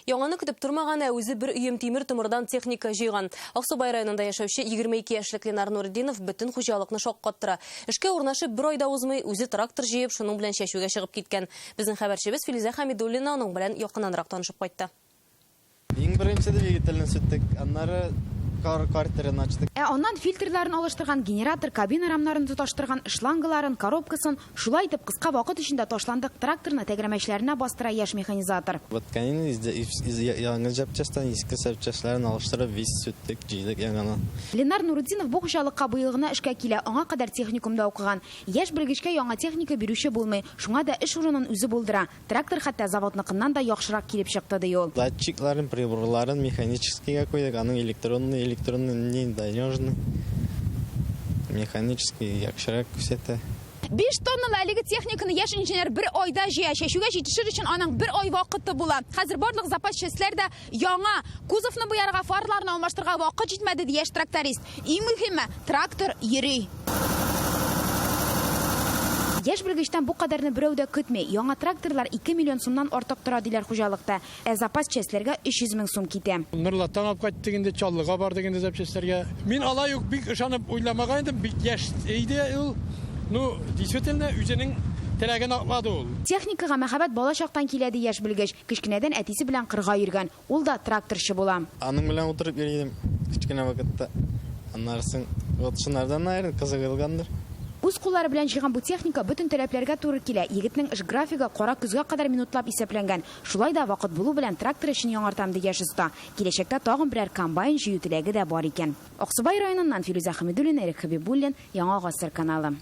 Яңаны көтеп тормаган, ә үзе бер өем тимер-томырдан техника җыйган. Аксубай районында яшәүче 22 яшьлек Ленар Нуретдинов бөтен хуҗалыкны шаккаттыра. Эшкә урнашып бер ай да узмый, үзе трактор җыеп, шуның белән чәчүгә чыгып киткән. Безнең хәбәрчебез Филизә Хәмидуллина аның белән якыннанрак танышып кайтты. Иң беренче двигательне сүттек, аннары кар картерын ачтык. Ә аннан фильтрларын алыштырган, генератор, кабина рамнарын тоташтырган, шлангаларын, коробкасын, Шулай итеп, кыска вакыт эчендә ташландык тракторны тәгәрмәчләренә бастыра яшь механизатор. Ботканины яңа запчастьтан иске запчастьларын алыштырып, вис сүттек, җыйдык яңаны. Ленар Нуретдинов бу хуҗалыкка быел гына эшкә килә, аңа кадәр техникумда укыган. Яшь белгечкә яңа техника бирүче булмый, шуңа да эш урынын үзе булдыра. Трактор хәтта заводныкыннан да яхшырак килеп чыкты, ди ул. Датчикларын, приборларын механическийга куйдык, аның электронный, электронный не надежный, механический яхшырак күрсәтә. Биш тонналы әлеге техниканы яшь инженер бер айда җыя. Чәчүгә җитешер өчен аның бер ай вакыты була. Хәзер барлык запас частьләр дә яңа. Кузовны буярга, фарларны алмаштырырга вакыт җитмәде, ди яшь тракторист. Иң мөһиме, трактор йөри. Яшь белгечтән бу кадәрне берәү дә көтми. Яңа тракторлар 2 миллион сумнан артык тора, диләр хуҗалыкта. Ә запас частьләргә 300 мең сум китә. Нурлаттан алып кайттык инде, Чаллыга бардык инде запчастьләргә. Мин алай ук бик ышанып уйламаган идем, бик яшь иде ул. Ну, действительно, үзенең теләген аклады ул. Техникага мәхәббәт бала чактан килә, ди яшь белгеч. Кечкенәдән әтисе белән кырга йөргән. Ул да тракторчы була. Аның белән утырып йөри идем кечкенә вакытта. Аннары соң вот шунардан, наверное, кызыгылгандыр. Үз куллары белән җыйган бу техника бөтен таләпләргә туры килә. Егетнең эш графигы кара көзгә кадәр минутлап исәпләнгән. Шулай да вакыт булу белән трактор эшен яңартам, ди яшь оста. Киләчәктә тагын берәр комбайн җыю теләге дә бар икән. Аксубай районыннан Филүзә Хәмидуллина, Ирек Хәбибуллин, Яңа Гасыр каналы.